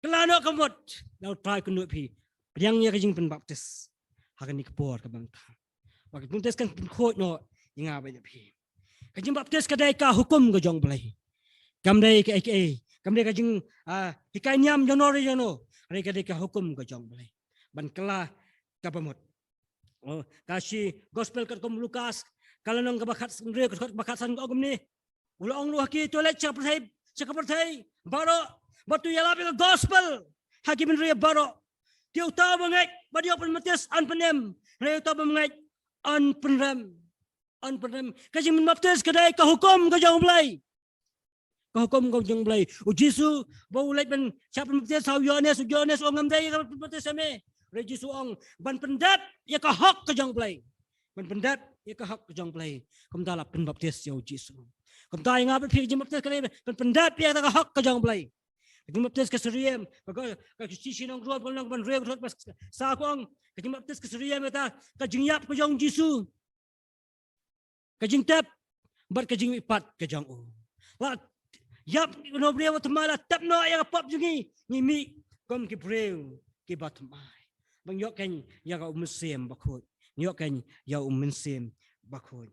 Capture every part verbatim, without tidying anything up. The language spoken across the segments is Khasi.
Kylla noh ka mut, la U Trai kynduh ïa phi. Pdiang ïa ka jingpynbaptis ha kane ka por kaba mynta. Ba ka jingpynbaptis kan pynkhuid noh ïa nga bad ïa phi. Ka jingpynbaptis ka dei ka hukum ka jong U Blei. Kam dei kaei kaei, kam dei ka jing, ah, hikai niam jong no re jong no. Ka dei, ka dei ka hukum ka jong U Blei ban kylla kaba mut. Oh, ka shi gospel katkum u Lukas, ka lynnong kaba khathynriew, ka dkhot kaba khatsan ka ong kumne: U la ong ruh ha ki, to leit sha ka pyrthei, sha ka pyrthei baroh, bad to ïalap ïa ka gospel ha ki bynriew baroh. Te uta uba ngeit bad ïoh pynbaptis un pynim, hynrei uta uba ym ngeit un pynrem. Un pynrem. Ka jingpynbaptis ka dei ka hukum ka jong U Blei. Ka hukum ka jong U Blei. U Jisu ba u leit ban shah pynbaptis ha u Ïoannis, u Ïoannis u ong, ngam dei ka pynbaptis ïa me. Hynrei Jisu u ong ban pyndep ïa ka hok ka jong U Blei. Ban pyndep ïa ka hok ka jong U Blei. Kumta la pynbaptis ïa u Jisu. Kumta ïa nga bad phi ka jingbaptis ka dei ban pyndep ïa ka hok ka jong U Blei. Ka jingbaptis ka syriem, ka, ka, ka shithi Nongrum ka lynnong kaba hynriew ka dkhot kaba sa ka ong, ka jingbaptis ka syriem kata ka jingïap ka jong u Jisu, ka jingtep bad ka jingmihpat ka jong u. La ïap noh u briew bathymmai, la tep noh ïa ka pop jong ngi, ngi mih kum ki briew kiba thymmai. Ba ngin ïoh keiñ ïa ka U Mynsiem Bakhuid. Ngin ïoh keiñ ïa U Mynsiem Bakhuid.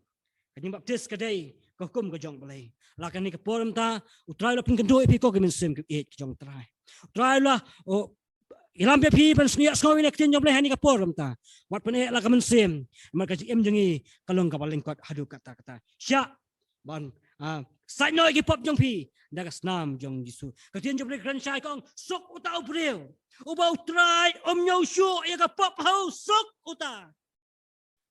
Ka jingbaptis ka dei ka hukum ka jong U Blei. La kane ka por mynta U Trai u la pynkynduh ïa phi, ko ki mynsiem kiba ïeit ki jong U Trai. U Trai u la, oh, ïalam ïa phi ban sngew, sngew ïa ka ktien jong U Blei ha kane ka por mynta. Wat pyneh la ka mynsiem, namar ka jingim jong ngi ka long kaba lyngkot haduh katta katta. Shah ban, ah, sait noh ïa ki pop jong phi da ka snam jong u Jisu. Ka ktien jong U Blei ka kren shai ka ong, suk uta u briew uba U Trai um ñiew shuh ïa ka pop ha u, suk uta.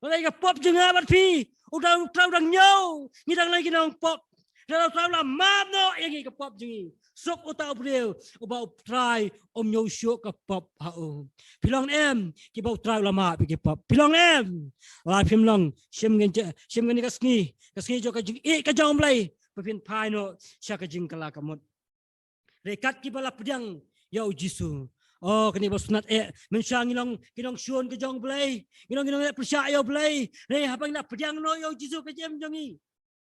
Lada ïa ka pop jong nga bad phi U Trai, U Trai u dang ñiew, ngi dang long ki nongpop. Lada U Trai u la map noh ïa ngi, ka pop jong ngi, suk uta u briew uba U Trai um ñiew shuh ka pop ha u. Phi long em kiba U Trai u la map ïa ki pop? Phi long em? Lada phim long, shim kane, shim kane ka sngi, ka sngi jong ka jingïeit ka jong U Blei, ba phin phai noh sha ka jingkylla ka mut. Hynrei kat kiba la pdiang ïa u Jisu. Oh, kane ba sngewtynnat eh, mynshuwa ngi long ki nongshun ka jong U Blei, ngi long ki nongpyrshah ïa U Blei. Hynrei haba ngi la pdiang noh ïa u Jisu ha ka jingim jong ngi,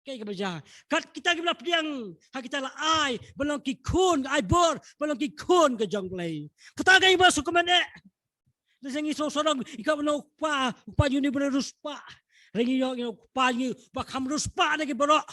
kaei kaba jia? Kat kita kiba la pdiang, ha kita la ai ban long ki khun, ai bor ban long ki khun ka jong U Blei. Kata kaei ba sngewkmen eh. Lehse ngi sngewsarong, ïa kaba u kpa, u kpa jong ngi u ba riewspah. Hynrei ngi ïoh, ngi ïoh u kpa jong ngi uba kham riewspah na ki baroh.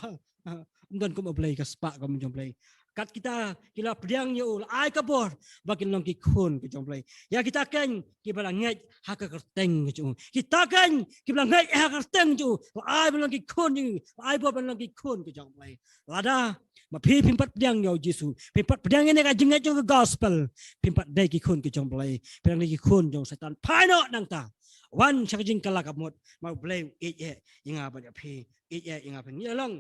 Um don kum U Blei, ka spah ka um jong U Blei. Kat kita ki la pdiang ïa u, la ai ka bor ba kin long ki khun ka jong U Blei. Ïa kita keiñ kiba la ngeit ha ka kyrteng ka jong u. Kita keiñ kiba la ngeit ha ka kyrteng jong u, la ai ban long ki khun jong u, la ai bor ban long ki khun ka jong U Blei. Lada ma phi phim pat pdiang ïa u Jisu, phim pat pdiang ïa kane ka jingngeit jong ka gospel, phim pat dei ki khun ki jong U Blei, phi dang dei ki khun jong u Soitan. Phai noh nangta, wan sha ka jingkylla ka mut, namar U Blei u ïeit eh ïa nga bad ïa phi, ïeit eh ïa nga bad ïa phi. Ngi long,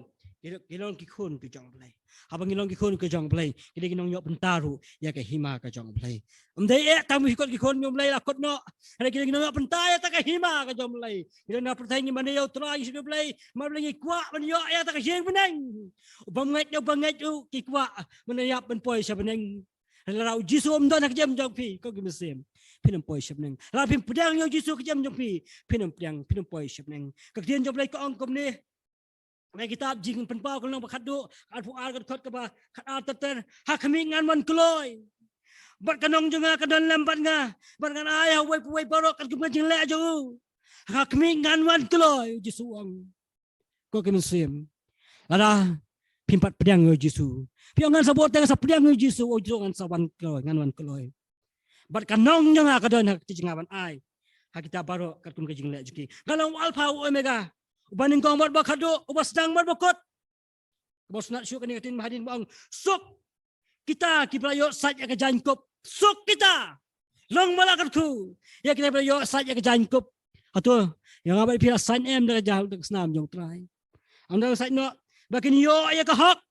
ngi long ki khun ki jong U Blei. Haba ngi long ki khun ki jong U Blei, ngi dei ki nongïoh bynta ruh ïa ka hima ka jong U Blei. Ym dei eh tang ba ngi kut ki khun jong U Blei la kut noh. Hynrei ki dei ki nongïoh bynta ïa kata ka hima ka jong U Blei. Ngi don ha pyrthei ngi mane ïa U Trai, ngi shakri U Blei, namar U Blei ngi kwah ban ïoh ïa kata ka ïing bneng. U bym ngeit, u bym ngeit ruh ki kwah ban ïap ban poi sha bneng. Lada u Jisu um don ha ka jingim jong phi, ko ki mynsiem, phin ym poi sha bneng. Lada phim pdiang ïa u Jisu ha ka jingim jong phi, phin ym pdiang, phin ym poi sha bneng. Ka ktien jong U Blei ka ong kumne. Na ka kitab Jingpynpaw ka lynnong ba khatduh, ka arphew ar, ka dkhot kaba khatar ter ter: Ha khmih ngan wan kloi, bad ka nong jong nga ka don lem bad nga, bad ngan ai ha uwei pa uwei baroh katkum ka jingleh jong u. Ha khmih ngan wan kloi, u Jisu u ong. Ko ki mynsiem, lada phim pat pdiang ïa u Jisu, phi ong ngan sa bor te ngan sa pdiang ïa u Jisu, u Jisu ong ngan sa wan kloi, ngan wan kloi. Bad ka nong jong nga ka don ha ka kti jong nga ban ai ha kita baroh katkum ka jingleh jong ki. Nga long u Alpha u Omega, uba nyngkong bad uba khatduh, uba sdang bad uba kut. Kaba sngewtynnat shuh kane ka ktien ba hadien ba ong, suk kita kiba la ïoh sait ïa ka jaiñkup. Suk kita. Long ba la kyrkhu ïa kita kiba la ïoh sait ïa ka jaiñkup. Hato ïa nga bad phi la sait em da ka jaw, da ka snam jong U Trai? Ym da sait noh, ba kin ïoh ïa ka hok,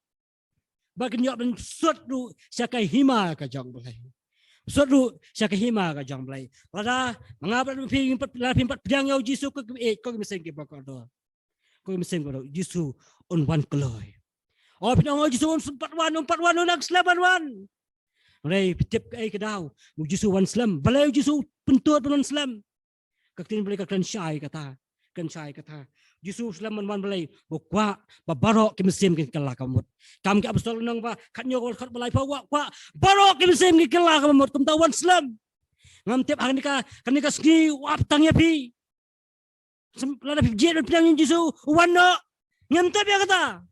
ba kin ïoh ban sut ruh sha ka hima ka jong U Blei, sut ruh sha ka hima ka jong U Blei. Lada ma nga bad phi, lada phim pat pdiang ïa u Jisu, ko ki, eh, ko ki mynsiem kiba kordor, ko ki mynsiem kiba kordor, u Jisu un wan kloi. O, phin ong u Jisu um pat wan, um pat wan, un nang slem ban wan. Hynrei phi tip kaei ka daw u Jisu wan slem? Balei u Jisu u pyntud ban wan slem? Ka ktien Blei ka kren shai kata. kren shai kata. Jisu u slem ban wan balei? Ba u kwah ba baroh ki mynsiem kin kylla kaba mut. Kam ki apostol nang ba khatnyo ka dkhot ba laiphew, u kwah baroh ki mynsiem kin kylla kaba mut. Kumta wan slem. Ngam tip ha kane ka, kane ka sngi u ap tang ïa phi. Lada phi jied ban pdiang ïa u Jisu, u wan noh. Ngam tip ïa kata.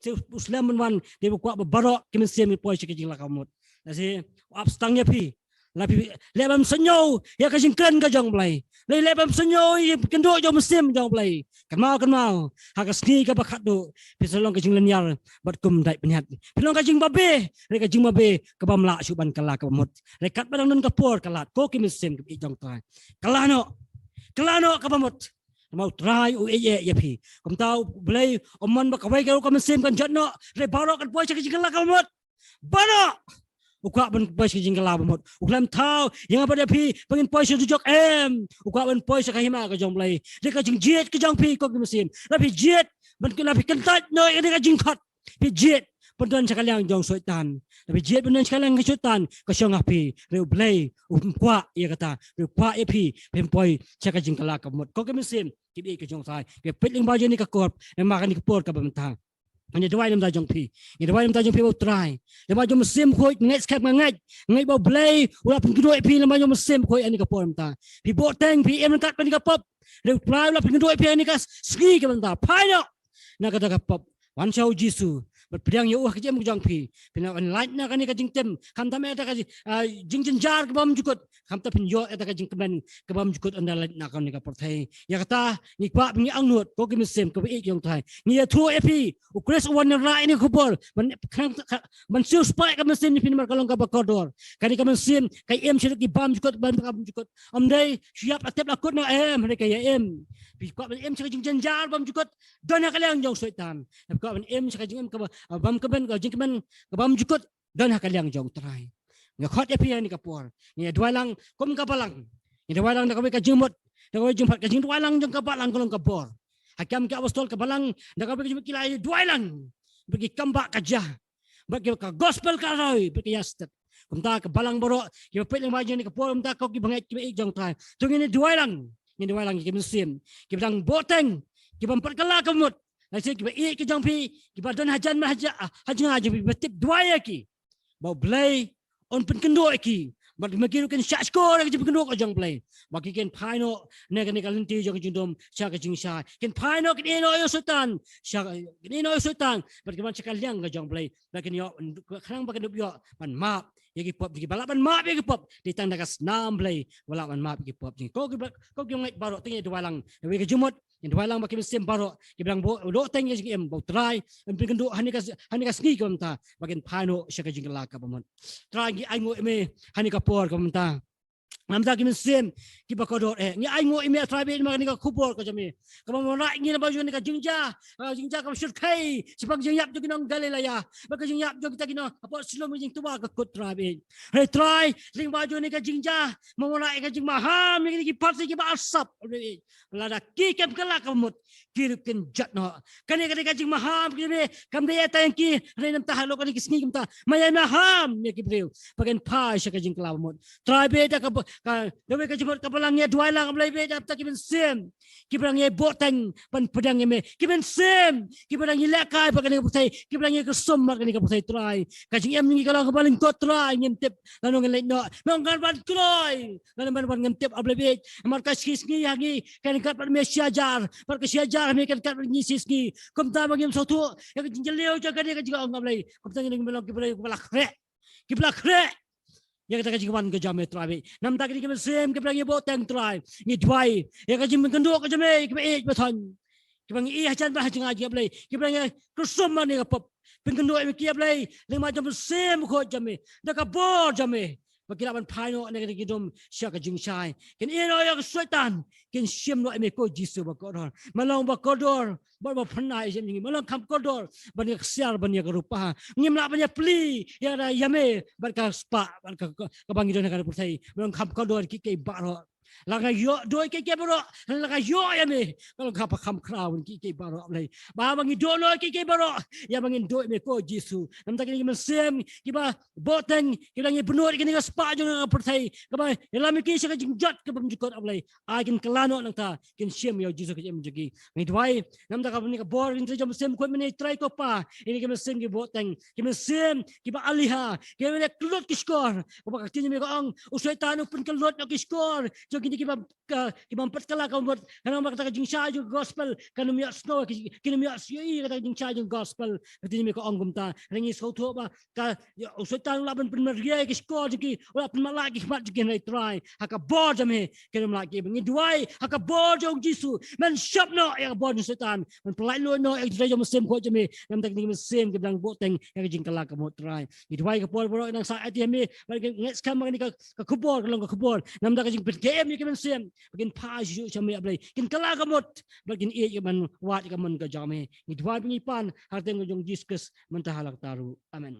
Te u slem ban wan, te u kwah ba baroh ki mynsiem kin poi sha ka jingkylla kaba mut. Lehse u ap tang ïa phi. Lada phi leh bymsniew ïa ka jingkren ka jong u Blei, lada leh bymsniew ïa ka jingkynduh jong u Mynsiem jong u Blei, kynmaw, kynmaw, ha ka sngi kaba khatduh phi sa long ka jinglynñiar bad kum dait bniat. Phi long ka jingbabe, lada ka jingbabe kaba ym lah shuh ban kylla kaba mut. Lada katba dang don ka por ka lad, ko ki mynsiem kiba ïeit jong u Trai, kylla noh. Kylla noh kaba mut. Namar u Trai u ïeit ïa phi. Kumta u Blei um mon ba kawei ka rukom mynsiem kan jot noh, lada baroh kan poi sha ka jingkylla kaba mut. Baroh. U kwah ban poi sha ka jingkylla ba mut. U khlem thaw ïa nga bad ïa phi ba ngin poi sha dujok, em. U kwah ban poi sha ka hima ka jong u Blei. Lada ka jingjied ka jong phi, ko ki mynsiem, lada phi jied ban, lada phi kyntait noh ïa ka jingkhot, phi jied ban don sha ka liang jong u Soitan. Lada phi jied ban don sha ka liang ka Soitan, ka shong ha phi. Lada u Blei um kwah ïa kata. Lada u kwah ïa phi, phin poi sha ka jingkylla kaba mut. Ko ki mynsiem kiba ïeit ka jong u Trai, kiba peit lyngba jong kane ka por, lyngba kane ka por kaba mynta. Ngi duwai na ka bynta jong phi. Ngi duwai na ka bynta jong phi, ba u Trai, lyngba jong u Mynsiem Bakhuid, ngeit skhem nga ngeit, ngeit ba u Blei u la pynkynduh ïa phi lyngba jong u Mynsiem Bakhuid ha kane ka por mynta. Phi bok teng, phi im ryngkat bad kane ka pop. Lada u Trai u la pynkynduh ïa phi ha kane ka sngi kaba mynta, phai noh na kata ka pop. Wan sha u Jisu bad pdiang ïa u ha ka jingim ka jong phi. Phin ïoh ban lait na kane ka jingtim, khamtam ïa kata ka, ah, jingjynjar kaba ym jukut, khamtam phin ïoh ïa kata ka jingkmen kaba ym jukut ynda lait na kane ka pyrthei. Ïa kata ngi kwah, ngi angnud, ko ki mynsiem kiba ïeit jong u Trai. Ngi ïathuh ïa phi, u Khrist u wan ïa rai ïa kane ka khubor ban, ban siewspah ïa ka mynsiem jong phi namar ka long kaba kordor. Kane ka mynsiem ka im sha ki bymjukut, bym, bymjukut. Ym dei shu ïap la tep la kut noh, em, hynrei ka ïa im. Phi kwah ban im sha ka jingjynjar bymjukut, don ha ka liang jong u Soitan. Phi kwah ban im sha ka jingim kaba, ah, bym kmen, ka jingkmen kaba ym jukut, don ha ka liang jong u Trai. Nga khot ïa phi ha kane ka por. Ngi ïa duwai lang kum ka balang. Ngi duwai lang da kawei ka jingmut, da kawei jingpyrkhat. Ka jingduwai lang jong ka balang ka long ka bor. Ha ka kem ki apostol ka balang da kawei ka jingmut ki la ïa duwai lang bad ki kam ba ka jia, bad ki, ka gospel ka roi bad ki ïa stet. Kumta ka balang baroh kiba peit lyngba jong kane ka por mynta, ko ki bangeit kiba ïeit jong u Trai, to ngin ïa duwai lang. Ngin duwai lang ïa ki mynsiem kiba dang bok teng, kiba ym pat kylla ka mut. Lehse kiba ïeit ki jong phi, kiba don hajan, hajan, ah, hajan, hajan, kiba tip duwai ïa ki, ba u Blei un pynkynduh ïa ki bad ma ki ruh kin shahshkor ïa ka jingpynkynduh ka jong u Blei, ba ki kin phai noh na kane ka lynti jong ka jingdum sha ka jingshai. Kin phai noh, kin ïeh noh ïa u Soitan sha, kin ïeh noh ïa u Soitan bad kin wan sha ka liang ka jong u Blei. Ba kin ïoh, khnang ba kin ïoh ban map ïa ki pop jong ki, ba lah ban map ïa ki pop. Dei tang da ka snam Blei ba lah ban map ïa ki pop jong ki. Ko ki ba, ko ki ngeit baroh, to ngin ïa duwai lang da kawei ka jingmut. Ngin duwai lang ba ki mynsiem baroh kiba dang bok, bok teng ïa ka jingim, ba u Trai un pynkynduh ha kane ka, ha kane ka sngi kaba mynta, ba kin phai noh sha ka jingkylla kaba mut. Trai, ngi ainguh ïa me ha kane ka por kaba mynta. Namar ki mynsiem kiba kordor, eh, ngi ainguh ïa me, Trai, bad ma kane ka khubor ka jong me kaba wanrah ïa ngi lyngba jong kane ka jingjia, ah, jingjia kaba shyrkhei shaphang jingïap jong ki nong Galilea, bad ka jingïap jong kita ki nong hapoh Siloam, ka jingtwa ka kut, Trai bad. Hynrei Trai, lyngba jong kane ka jingjia, me wanrah ïa ka jingmaham ïa kine ki parti kiba arsap, Trai bad. Lada ki kem kylla kaba mut, ki ruh kin jot noh. Kane, kane ka jingmaham ka jong me kam dei ïa tang ïa ki, hynrei namar ha lok kane ka sngi kumta, me ïa maham ïa ki briew ba kin phai sha ka jingkylla kaba mut. Trai bad, da ka, ka, da kawei ka jingmut ka balang ngi ïa duwai lang, Blei bad, da kita ki mynsiem kiba dang ïa bok teng ban pdiang ïa me, ki mynsiem kiba dang ïa lehkai bad kane ka pyrthei, kiba dang ïa kyrsum bad kane ka pyrthei, Trai. Ka jingim jong ngi ka long kaba lyngkot, Trai, ngim tip lano ngin leit noh. Me ong kan ban kloi lano ban wan, ngim tip, ah Blei bad. Namar ka sngi sngi ha ngi ka ryngkat bad me shi hajar, bad ka shi hajar ha me ka ryngkat bad ngi shi sngi. Kumta ba ngim sngewthuh ïa ka jingjylliew jong kane ka jingong, ah Blei. Kumta ngin ong, me long kiba la, kiba la khreh, kiba la khreh ïa kata ka jingwan ka jong me, Trai bad. Namar kine ki mynsiem kiba dang ïa bok teng, Trai, ngi duwai ïa ka jingpynkynduh ka jong me, kiba ïeit ba thon, kiba ngi ïohi hajan bad ha jngai jong ngi, ah Blei, kiba dang ïa kyrsum bad kane ka pop. Pynkynduh ïa me ki, ah Blei, lyngba jong u Mynsiem Bakhuid jong me, da ka bor jong me, ba ki lah ban phai noh na kane ka jingdum sha ka jingshai. Kin ïeh noh ïa u Soitan, kin shim noh ïa me, ko Jisu ba kordor. Me long ba kordor bad ba phyrnai ha ka jingim jong ngi. Me long kham kordor ban ïa ksiar, ban ïa rupa. Ngim lah ban ïa plie ïa, ïa me bad ka spah, bad ka, ka, kaba ngi don ha kane ka pyrthei. Me long kham kordor ïa kiei kiei baroh. La nga ïoh duh ïa kiei kiei baroh, la nga ïoh ïa me, ka long kaba kham khraw ïa kiei kiei baroh, Blei. Ba, ba ngi duh noh ïa kiei kiei baroh ïa ba ngin duh ïa me ko Jisu. Namar kine ki mynsiem kiba bteng, kiba ngi bynnud ïa kane ka spah jong ka pyrthei, kaba ïalam ïa ki sha ka jingjot kaba bymjukut, Blei. Ai kin kylla noh nangta, kin shim ïa u Jisu ka jingim jong ki. Ngi duwai namar kane ka bor, kane ka jong mynsiem, khuid mynne Trai ko Pa, ïa kine ki mynsiem kiba bteng, ki mynsiem kiba aliha, kiba kyllut ki shkor, kaba ka ktien jong me ka ong, u Soitan u pynkyllut noh ki shkor jong kine kiba, ka, kiba ym pat kylla ka mut, namar kata ka jingshai jong ka gospel kan ym ïohsngew, ki, kin ym ïohi ïa kata ka jingshai jong ka gospel. Ka ktien jong me ka ong kumta. Ngi sngewthuh ba ka, ïa, u Soitan u lah ban pynmareh ïa ki shkor jong ki, u lah pynmatlah ïa ki khmat jong ki, hynrei Trai, ha ka bor jong me kin ym lah ki. Ngi duwai ha ka bor jong u Jisu, men shop noh ïa ka bor jong u Soitan, men pyllait lut noh ïa ki jingïaseng jong me, namar kine ki mynsiem kiba dang bteng ïa ka jingkylla ka mut, Trai. Ngi duwai ka por baroh ngi nang sa aiti ha me, bad ngi ngeit skhem ba kane ka, ka khubor ka long ka khubor namar ka jingpynkhein ïa ki mynsiem, ba kin phai shuh sha me, Blei, kin kylla ka mut, bad kin ïeit ïa ka mon, wad ïa ka mon ka jong me. Ngi duwai ba ngi pan ha ka kyrteng ka jong u Jisu Khrist mynta ha la kata ruh. Amen.